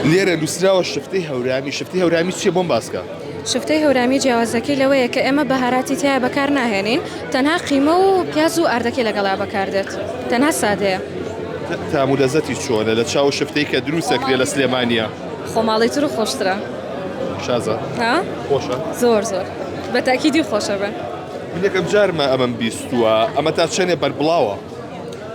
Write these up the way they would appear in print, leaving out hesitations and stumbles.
لێرە نووسراوە شفتەی هەورامی، شفتەی هەورامی چییە بۆم باس کە؟ شفتەی هەورامی جیاوازەکەی لەوەیە کە ئێمە بەهاراتی تیایا بەکار ناهێنین تەنها قیمە و پیاز و ئاردەکەی لەگەڵا بەکار دێت تەنها سادەیە. تام و لەزەتی چۆنە لە چاو شفتەی کە دروست ئەکرێ لە سلێمانیە؟ خۆماڵیتر و خۆشترە. شازە؟ ها؟ خۆشە؟ زۆر زۆر بە تاکیدی خۆشە بێ. من یەکەم جارمە ئەمەم بیستووە ئەمە تا چەنێ بەربڵاوە؟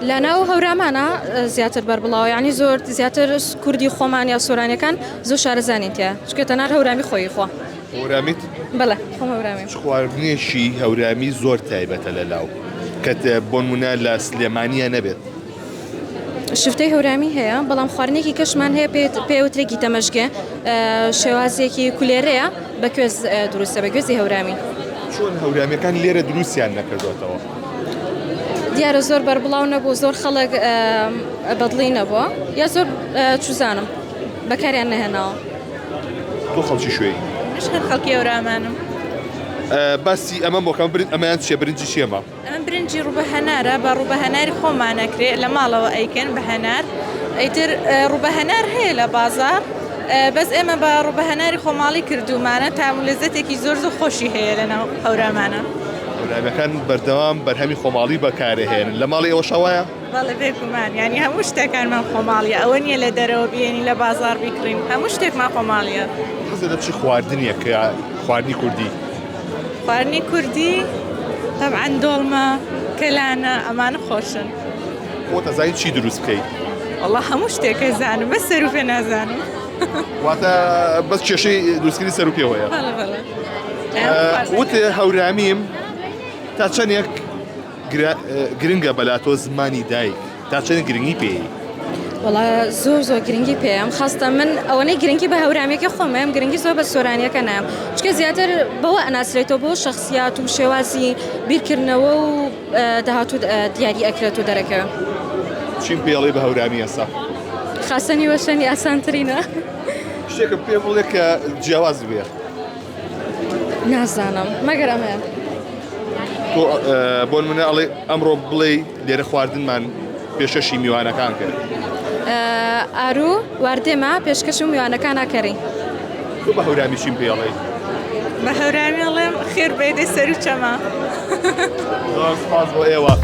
لە ناو هەورامانا زیاتر بەربڵاوە یانی زۆر زیاتر کوردی خۆمان یا سۆرانیەکان زۆر شارەزا نین تیا چونکە تەنها هەورامی خۆی خوا. هەورامیت؟ بەڵێ خۆم هەورامیم. چ خواردنێکی هەورامی زۆر تایبەتە لە لاو کە بۆنمونە لە سلێمانیە نەبێت؟ شفتەی هەورامی هەیە بەڵام خواردنێکی کەشمان هەیە پێ پێوترێ گیتەمەشگێ شێوازێکی کولێرەیە بە کوێز دروستە بە گوێزی هەورامی. چۆن هەورامیەکان لێرە دروستیان نەکردۆتەوە؟ دیارە زۆر بەربڵاو نەبوو زۆر خەڵک بەدڵی نەبووە یا زۆر چوزانم بەکاریان نەهێناوە. تۆ خەڵکی شوێی؟ منیش هەر خەڵکی هەورامانم. باسی ئەمە بۆ کەم ئەمەیان چیە برنجی چیەمە؟ ئەمە برنجی ڕووبە هەنارە بە ڕووبە هەناری خۆمان ئەکرێ لە ماڵەوە ئەیکەن بە هەنار ئیتر ڕووبە هەنار هەیە لە بازاڕ بەس ئێمە بە ڕووبە هەناری خۆماڵی کردوومانە تام و لەزەتێکی زۆر زۆر خۆشی هەیە لە ناو هەورامانە. هەورامیەکان بەردەوام بەرهەمی خۆماڵی بەکارئەهێنن لە ماڵی ئێوەشا وایە؟ بەڵێ بێگومان یانی هەموو شتەکانمان خۆماڵیە ئەوە نییە لە دەرەوە بێنین لە بازاڕ بیکڕین هەموو شتێکمان خۆماڵیە. حەزت لە چ خواردنێکە خواردنی کوردی؟ خواردنی کوردی تەبعەن دۆڵمە کەلانە ئەمانە خۆشن. خۆت ئەزانی چی دروست بکەی؟ وەڵا هەموو شتێک ئەزانم بەس سەروپێ نازانم. واتە بەس کێشەی دروستکردنی سەروپێ هەیە؟ بەڵێ بەڵێ. وت هەورامیم تا چەندێک گرنگە بەلاتۆ زمانی دایک تا چەند گرنگی پێی؟ وەڵا زۆر زۆر گرنگی پێم خاستە من ئەوەنەی گرنگی بە هەورامیەکە خۆمەم گرنگی زۆر بە سۆرانیەکە نام چکە زیاتر بەوە ئەناسرێتەوە بۆ شخصیات و شێوازی بیرکردنەوە و داهاتوو دیاری ئەکرێت و دەرەکەوێت. چیم پێڵی بە هەورامی ئێستا؟ خاستەنی وەشەنی ئاسانترینە. شتێکم پێ بڵێ کە جیاواز بێ. نازانم مەگەر ئەمەیە. تۆ بۆ نمونە ئەڵێ ئەمڕۆ بڵێ لێرە خواردنمان پێشکەشی میوانەکان کرد. ئارو واردێمە پێشکەش و میوانەکان ئەکەری. تۆ بە هەورامی چیم پێ ئەڵێی؟ بە هەورامی ئەڵێم خێر بێ دەی سەرو چەمە. زۆر سپاس بۆ ئێوە.